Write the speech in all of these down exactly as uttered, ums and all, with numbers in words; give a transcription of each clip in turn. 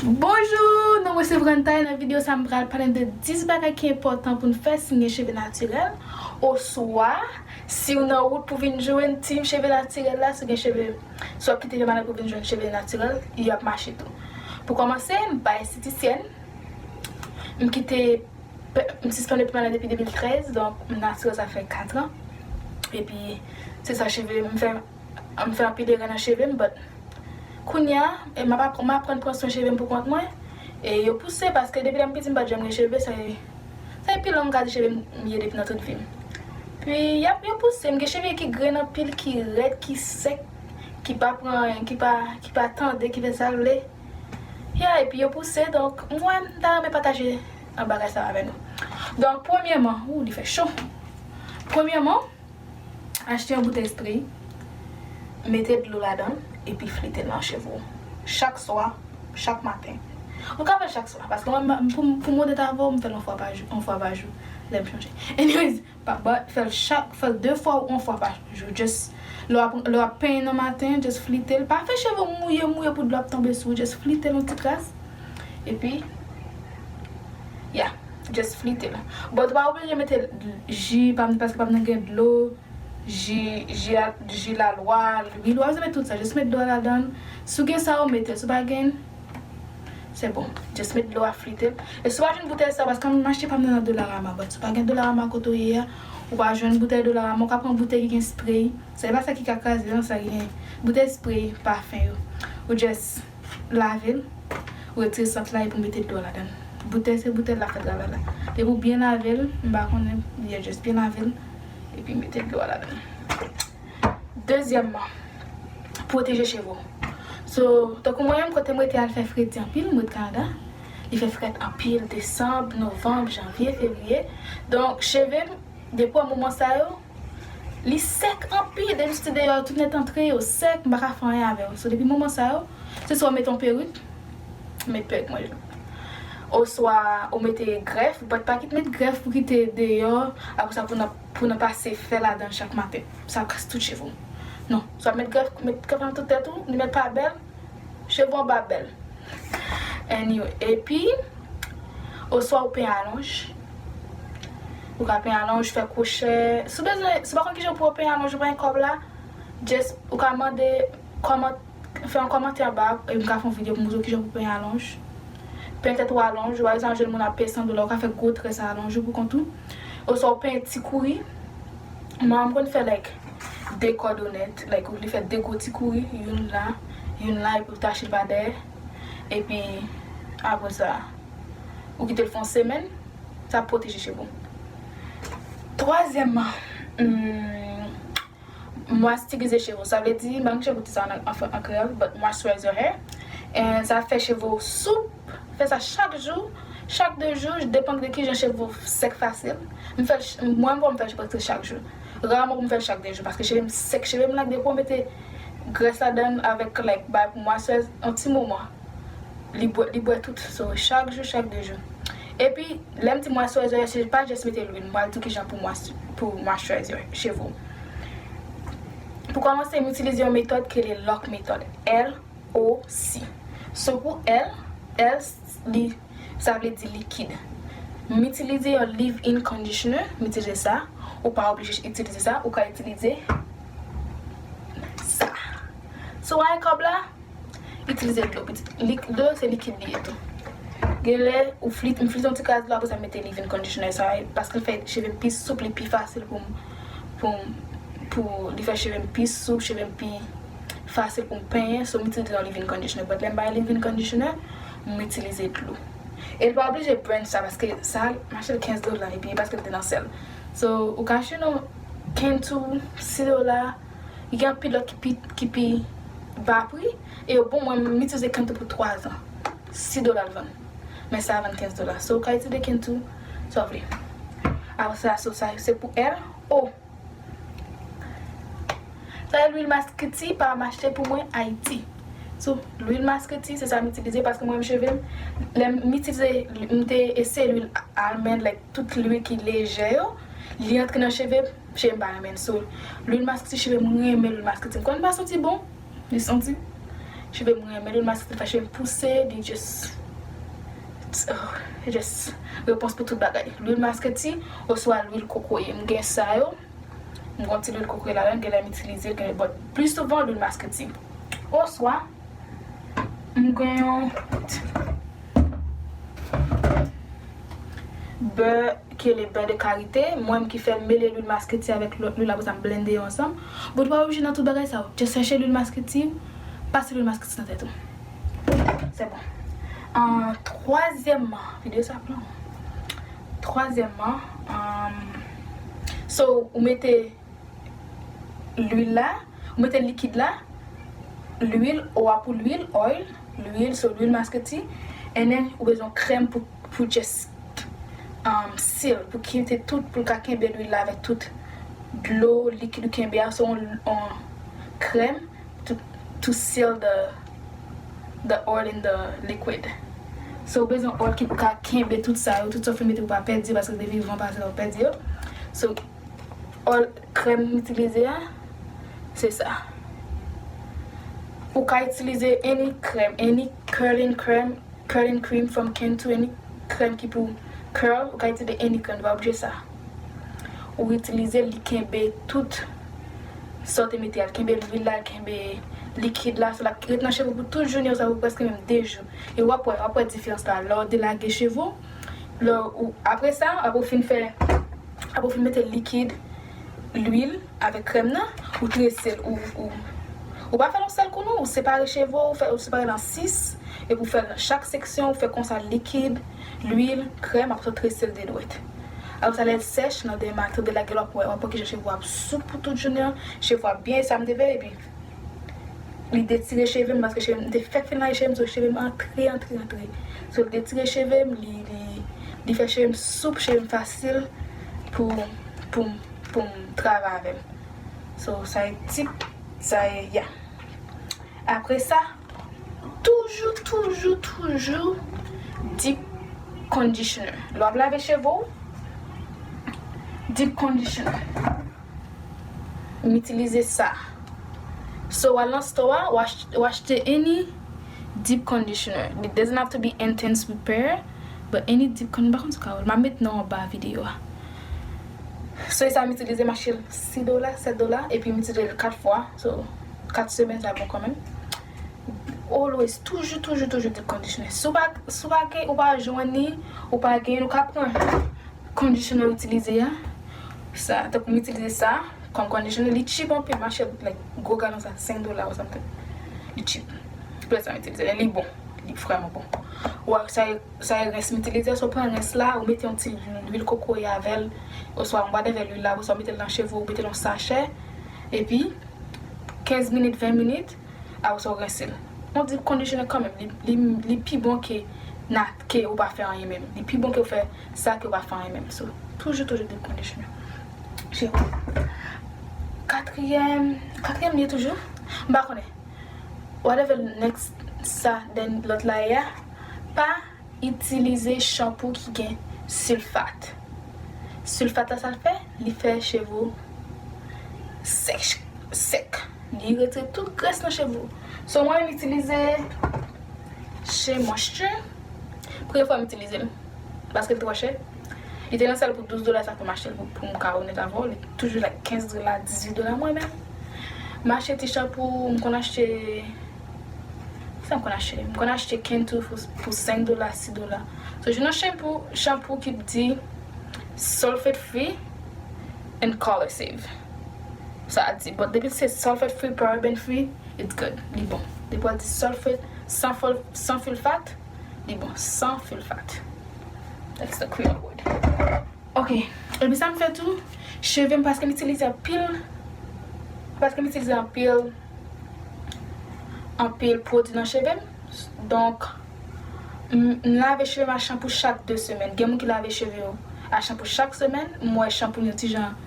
Bonjou, non mwen se Vrantay. Nan videyo sa m pral pale de dis bagay ki enpòtan pou n fè si n gen cheve natirèl, oswa si w nan wout pou vin jwenn team cheve natirèl la, si w gen cheve, si w ap kite fè malad pou vin jwenn cheve natirèl, y ap mache tou. Pou kòmanse, m pa estetisyèn. M kite, m sispann depi m ann depi de mil trèz, donk m natirèl sa fè kat an. Epi se sa, cheve m fè, m fè anpil erè nan cheve m, but kounye a, e m ap apr- m aprann pran swen cheve m pou kont mwen. E yo pouse, paske depi lè m piti m pa t janm gen cheve, sa e, sa e pi lwen m ka di cheve m ye depi nan tout vi m. Pi y ap, yo pouse, m gen cheve ki grenn anpil, ki rèd, ki sèk, ki pa pran anyen, ki pa, ki pa tande, ki fè sa l vle. Ya, epi yo pouse, donk mwen m ta renmen pataje an bagay sa avè nou. Donk premyèman, ou li fè cho. Premyèman, achte yon boutèy spray, mete dlo ladan l, epi flite l nan cheve w. Chak swa, chak maten. Ou ka fè l chak swa, paske mwen, m- pou, pou m onèt avè w, m fè l yon fwa pa jou, yon fwa pa jou, lè m chonje. Anyways, pa, but fè l chak, fè l de fwa ou yon fwa pa jou. Just, lè w ap, lè w ap penyen nan maten, just flite l. Pa fè cheve w mouye, mouye pou dlo ap tonbe sou ou, just flite l yon ti kras. Epi, yeah, just flite l. But ou pa oblije mete ji, pa, paske pa nan gen dlo, ji, ji, a- ji lalwa, lwil, ou pa bezwen met tout sa, just met dlo a ladan l. Si w gen sa, ou mete l. Si w pa gen, se bon. Just met dlo a flite l. E si w pa jwenn boutèy sa, paske m achte pa m nan Dollarama, but si w pa gen Dollarama kote w ye a, ou pa jwenn boutèy Dollarama, ou ka pran boutèy ki gen spray. Sa e pa sa ki ka kraze, non, sa ki gen boutèy spray pafen yo. Ou just lave l, ou retire sant la epi ou mete dlo a ladan l. Boutèy se boutèy la fè travay la. Depi ou byen lave l, m pa konnen, yeah, just byen lave l, epi mete dlo a ladan l. Dezyèmman, pwoteje cheve w. So, tankou mwen menm, kote m rete a, l fè fredi anpil, m rete Kanada. Li fè frèt anpil, desanm, novanm, janvye, fevriye. Donk, cheve m, depi moman sa yo, li sèk anpil. Depi m soti deyò, tout nèt antre, yo sèk, m pa ka fè anyen avè yo. So, depi moman sa yo, se swa w mete yon perik, met perik mwen. Oswa ou mete grèf, but pa kit met grèf pou kite deyò, apre sa pou nan, pou nan pase fè ladan chak maten. Sa ap kase tout cheve w. Non, swa met grèf, met grèf nan tout tèt ou, li mèt pa bèl, cheve w ap bèl. Anyway, epi, oswa ou penyen alonj. Ou ka penyen alonj, fè kwochè. Si w bezwen, si w pa konn kijan pou w penyen alonj, ou pa gen kòb la, just, ou ka mande kòman Fè yon kòmantè anba, e m ka fè yon videyo pou m montre w kijan pou penyen alonj. Penyen tèt ou alonj, ou pa bezwen jwenn moun ap peye san dola, ou ka fè gwo très alonj ou pou kont ou. Oswa ou penyen ti kouri. Mwen, m konn fè, like, de kòdonèt, like, ou vle fè de gwo ti kouri, youn la, youn la, epi ou tache l pa dèyè. Epi, apre sa, ou kite l fè yon semèn, sa ap pwoteje cheve w. Twazyèmman, hmm, Mwastirizé cheve w. Sa vle di, m pa konn kijan pou di sa an, an, an kreyòl, but moisturize your hair. And sa fè cheve w soup. Fè sa chak jou, chak de jou, depann de kijan cheve w sèk fasil. M fè l ch-, mwen, m fè l prèske chak jou. Raman pou m fè l chak de jou, paske cheve m sèk, cheve m la, depi w mete grès ladan l avèk, like, bay pou moisturize, yon ti moman. Li bwè, li bwè tout. So, chak jou, chak de jou. Epi, lè m di moisturize, se pa jis mete lwil. M pral di w kijan pou mois-, pou moisturize cheve w. Pou kòmanse, m itilize yon metòd ki rele Lock Method, L O C. So, pou L, L, li, sa vle di likid. M itilize yon leave-in conditioner, m itilize sa. Ou pa oblije itilize sa, ou ka itilize sa. So, w wè kòb la? Itilize dlo, pitit. Lik-, dlo se likid li ye tou. Genlè, ou flit, m flit yon ti kras dlo, apre sa m mete leave-in conditioner sa, paske l fè cheve m pi soup, li pi fasil pou m, pou m, pou li fè cheve m pi soup, cheve m pi fasil pou m penyen, so m itilize yon leave-in conditioner. But lè m pa gen leave-in conditioner, m itilize dlo. E l pa oblije brand sa, paske sa, m achte l kenz dola, epi paske l te nan sèl. So, ou ka achte yon Cantu, sis dola, Gen anpil lòt ki pi, ki pi ba pri. E yo bon, mwen, m itilize Cantu pou twa zan. Sis dola l vann. Men sa a vann kenz dola. So, ou ka itilize Cantu, sa w vle. Apre sa, so, sa, se pou L O. Sa e lwil Maskriti, pa m achte pou mwen, Ayiti. So, lwil Maskriti, se sa m itilize, paske mwen, cheve m, lè m itilize, m te eseye lwil almond, like, tout lwil ki lejè yo, li antre nan cheve m, cheve m pa renmen l. So, lwil Maskriti, cheve m renmen lwil Maskriti. M konn pa santi bon, li santi. Cheve m renmen lwil masketi, fè cheve m pouse, li just, oh, just repons pou tout bagay. Lwil masketi, oswa lwil kokoye. M gen sa yo. M gen yon ti lwil kokoye ladan, gen lè m itilize l, gen, but pli souvan lwil masketi. Oswa, m gen yon bè ki rele bè de karite, mwen menm ki fè l mele lwil masketi avèk lòt lwil, apre sa m blende yo ansanm. But ou pa oblije nan tout bagay sa yo. Just chèche lwil masketi, pase lwil masketi nan tèt ou. Se bon. An, twazyèmman, videyo sa ap long. Twazyèmman, um, so, ou mete lwil la, ou mete likid la, lwil, O a pou lwil, oil, lwil, so lwil masketi, and then ou bezwen krèm pou, pou just, um, seal, pou kite tout, pou l ka kenbe lwil la avèk tout dlo, likid ou kenbe a, so on, on krèm to, to seal the, the oil in the liquid. So ou bezwen oil ki pou ka kenbe tout sa yo, tout sa w fin mete pou pa pèdi yo, paske depi van pase la ou pèdi yo. So oil, krèm m itilize a, se sa. Ou ka itilize any krèm, any curling krèm, curling cream from Cantu, any krèm ki pou curl, ou ka itilize any krèm, ou pa oblije sa. Ou itilize l, li kenbe tout sa w te mete a, l kenbe lwil la, l kenbe likid la, so l ap ret nan cheve w pou tout jounen, sa pou prèske menm de jou. E w ap wè, w ap wè diferans la. Lè w delage cheve w, lè w, apre sa, apre w fin fè, apre w fin mete likid, lwil avèk krèm nan, ou trese l, ou, ou, ou pa fè l yon sèl kou non, ou separe cheve w, ou fè, ou separe l an sis, epi ou fè l nan chak seksyon, ou fè konsa likid, lwil, krèm, apre sa w trese l de dwèt. Apre sa lè l sèch, nan demen, tande lagèl w ap wè, w ap wè kijan cheve w ap soup pou tout jounen an, cheve w ap byen, e sa m te veye, epi li detire cheve m, paske cheve m, m te fèk fin lave cheve m, so cheve m antre, antre, antre. So, li detire cheve m, li, li, li fè cheve m soup, cheve m fasil pou, pou, pou m travay avè l. So, sa e tip, sa e, yeah. Apre sa, toujou, toujou, toujou deep conditioner. Lè w ap lave cheve w, deep conditioner. M itilize sa. So, w al nan store a, w ach-, w achte any deep conditioner. It doesn't have to be intense repair, but any deep con-, m pa konn si w ka wè l. M ap met non anba videyo a. So, e sa m itilize, m achte l sis dola, sèt dola, epi m itilize l kat fwa. So, kat semèn, sa bon kanmenm. Always, toujou, toujou, toujou deep conditioner. Si w pa, si w pa gen, ou pa jwenn li, ou pa gen, ou ka pran conditioner ou itilize a. Sa, tankou m itilize sa, kòm conditioner, li cheap anpil, m achte, like, gwo galon sa, senk dola or something. Li cheap. Pou sa m itilize, li bon. Li vrèman bon. Ou wè, sa e, sa e rens m itilize, so pran rens la, ou mete yon ti lwil kokoye avè l, oswa yon whatever lwil la, oswa ou mete l nan cheve, ou mete l nan sachè, epi kenz minit, ven minit, apre sa ou rense l. Yon deep conditioner kanmenm, li, li, li pi bon ke na, ke ou pa fè anyen menm. Li pi bon ke ou fè sa ke ou pa fè anyen menm. So, toujou, toujou deep conditioner. Cheve. Katriyèm, katriyèm li ye toujou? M pa konnen. Whatever next sa, then lòt la ye a, pa itilize chanpou ki gen silfat. Silfat la, sa l fè? Li fè cheve w sèch, sèk. Li retire tout grès nan cheve w. So, mwen, m itilize Shea Moisture. Premye fwa m itilize l, paske l twò chè. Li te nan sèl pou douz dola, sa fè m achte l pou, pou m ka onèt avè w. Li toujou, like, kenz dola, dizuit dola, mwen menm. M achte ti chanpou, m konn achte, sa m konn achte? M konn achte Cantu pou, pou senk dola, sis dola. So, jwenn yon chanpou, chanpou ki di sulfate free and color save. Sa a di, but depi se sulfate free, paraben free, it's good. Li bon. Depi w di sulfate, san fol-, san sulfat, li bon, san sulfat. That's the Creole word. Ok. Epi sa m fè tou, cheve m, paske m itilize anpil, paske m itilize anpil, anpil pwodui nan cheve m. Donk, m, m lave cheve m a chanpou chak de semèn. Gen moun ki lave cheve yo a chanpou chak semèn. M wè chanpou yon ti jan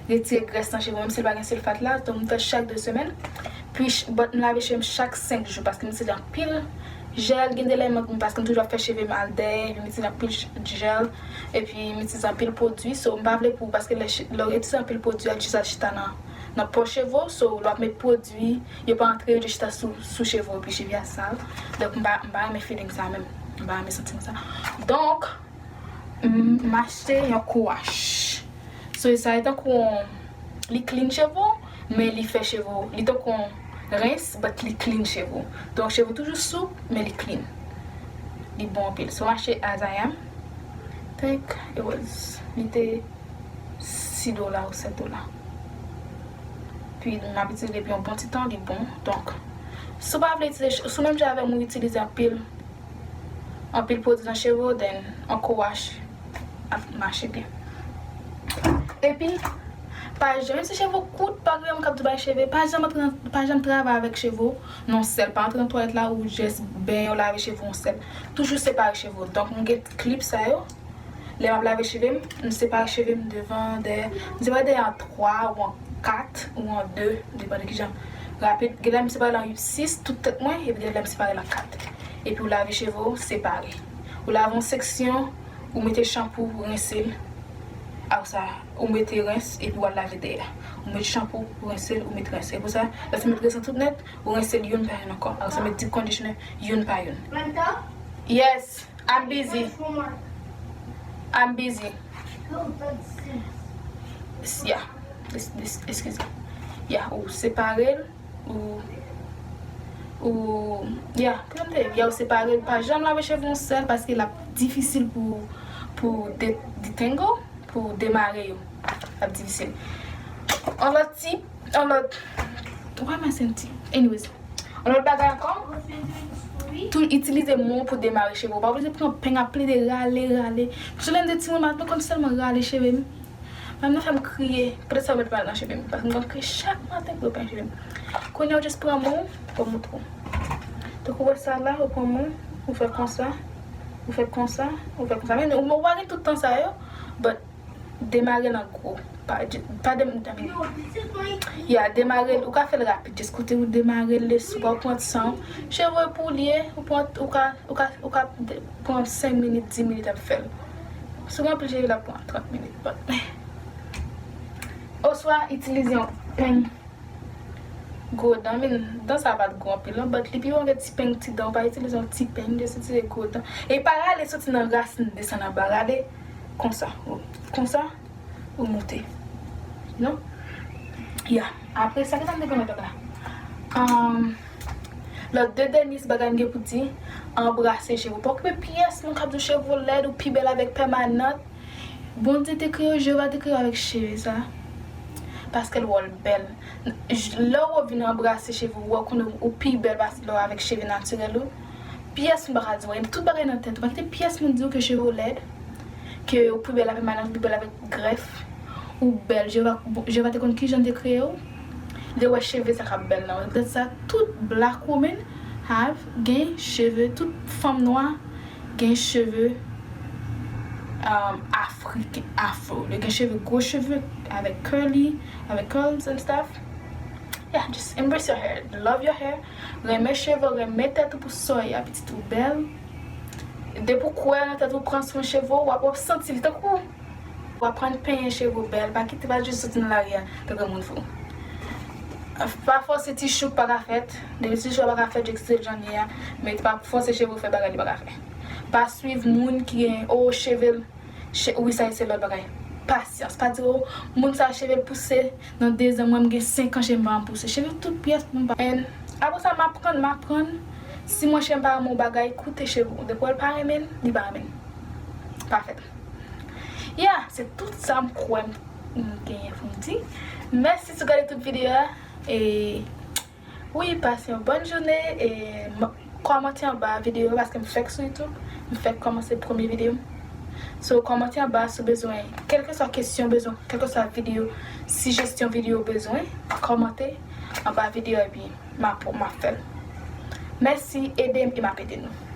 retire grès nan cheve w, menm si l pa gen silfat la, donk m fè chak de semèn. Pi ch-, but m lave cheve m chak senk jou, paske m itilize anpil jèl, gen de lè m, paske m toujou ap fè cheve m al dèyè, epi m itilize anpil j-, jèl, epi m itilize anpil pwodui, so m pa vle pou, paske lè ch-, lè w itilize anpil pwodui, a jis al chita nan nan po cheve w, so lè w ap met pwodui, yo pa antre, yo just chita sou, sou cheve w, epi cheve a sal. Donk, m pa, m pa renmen feeling sa menm. M pa renmen santiman sa. Donk, m, m achte yon co-wash. So, sa e tankou yon, li clean cheve w, men li fè cheve w, li tankou yon rens, but li clean cheve w. Donk, cheve w toujou soup, men li clean. Li bon anpil. So, m achte As I Am. Think it was, li te sis dola ou sèt dola. Pi m ap itilize depi yon bon ti tan, li bon. Donk, si w pa vle itilize, si w menm jan avè m, ou itilize anpil, anpil pwodui nan cheve w, then yon co-wash ap mache byen. Epi, pa janm, menm si cheve w kout, pa gen moun k ap di w bay cheve, pa janm antre nan, pa janm travay avèk cheve w nan sèl, pa antre nan twalèt la ou just benyen w lave cheve w nan sèl. Toujou separe cheve w. Donk, m gen clip sa yo. Lè m ap lave cheve m, m separe cheve m devan, dèyè. M separe dèyè an twa ou an kat ou an de, depann de kijan rapid. Gen lè m separe l an sis, tout tèt mwen, epi gen lè m separe l an kat. Epi w lave cheve w separe. Ou lave yon seksyon, ou mete chanpou, ou rense l. Apre sa, ou mete rens, epi w al lave dèyè. Ou met chanpou, ou rense l, ou met rens. Epi sa, lè w fin met rens lan tout nèt, ou rense l youn pa youn ankò. Apre sa, met deep conditioner youn pa youn. Yes. I'm busy. I'm busy. Yeah. This, this, excuse me. Yeah, ou separe l, ou, ou, yeah, kòm te, yeah, ou separe l, pa janm lave cheve yon sèl, paske l ap difisil pou, pou de-, detangle, pou demare yo. L ap difisil. Yon lòt tip, yon lòt, why am I saying tip? Anyways, yon lòt bagay ankò, tou itilize men w pou demare cheve w. Pa oblije pran peng ap plede rale, rale. Sou lè m te timoun, m pa t konn sèlman rale cheve m. Menm nan fè m kriye. Poutèt sa, m met pal nan cheve m. Paske m konn kriye chak maten pou yo peng cheve m. Kounye a, ou just pran men w, pou moutre w. Tankou w wè sa la, ou pran men w, ou fè konsa, ou fè konsa, ou fè konsa. Men ou pa gen tout tan sa yo, but demare l an gwo. Pa, pa dem-, I mean, yeah, demare l, ou ka fè l rapid. Just kote ou demare l, le swa ou pran san w. Cheve w pou l ye, ou pran, ou ka, ou ka, ou ka de-, pran senk minit, dis minit ap fè l. Si w gen anpil cheve, l ap pran trant minit. But, oswa itilize yon peng gwo dan, men dan sa pa t gwo anpil non, but li pi bon ke ti peng ti dan, ou pa itilize yon ti peng, just itilize gwo dan. E pa rale soti nan rasin desann anba, rale konsa, konsa, ou moute. Non? Ya. Apre sa, kisa m te konn ap la? Um, lòt de dènye bagay m gen pou di, anbrase cheve w. Pa okipe pyès moun k ap di w cheve w lèd, ou pi bèl avèk pèmanant. Bondye te kreye w, Jewova te kreye w avèk cheve sa. Paske l wè w bèl. J-, lè w vin anbrase cheve w, ou wè w konnen ou pi bèl pase lè w avèk cheve natirèl ou. Pyès moun pa ka di w anyen. Tout bagay nan tèt ou. Pa kite pyès moun di w ke cheve w lèd, ke ou pi bèl avèk pèmanant, ou pi bèl avèk grèf. Ou bèl. Jewova, Jewova te konn kijan l te kreye w. Li te wè cheve sa k ap bèl nan ou. Se poutèt sa, tout black woman have, gen cheve, tout fanm nwa gen cheve, um, afriken, afro. Yo gen cheve, gwo cheve, avèk curly, avèk curls and stuff. Yeah, just embrace your hair. Love your hair. Renmen cheve w, renmen tèt ou pou sa w ye a, pitit, ou bèl. Depi w kwè nan tèt ou, pran swen cheve w, w ap, w ap santi l tankou w aprann penyen cheve w bèl, pa kite, pa jis soti nan lari a, tankou moun fou. Pa fòse ti chouk pa ka fèt. Depi ti chouk pa ka fèt, je kite l jan l ye a. Men pa fòse cheve w fè bagay li pa ka fè. Pa swiv moun ki gen, o, cheve l, che-, wi, sa se lòt bagay. Pasyans. Pa di, o, moun sa cheve l pouse nan dezan, mwen m gen senk an, cheve m pa janm pouse. Cheve tout pyès moun pa. And apre sa, m aprann, m aprann. Si mwen cheve m pa renmen yon bagay, koute cheve w. Depi w wè l pa renmen l, li pa renmen l. Pa fè l. Yeah, se tout sa m kwè m, m genyen pou m di. Mèsi si w gade tout videyo a. E wi, pase yon bòn jounen. E m-, kòmante anba videyo a paske m fèk sou YouTube. M fèk kòmanse premye videyo m. So, kòmante anba si w bezwen, kèlkeswa kesyon w bezwen, kèlkeswa videyo, sijesyon videyo w bezwen, kòmante anba videyo a epi m ap, m ap fè l. Mèsi, ede m e m ap ede nou.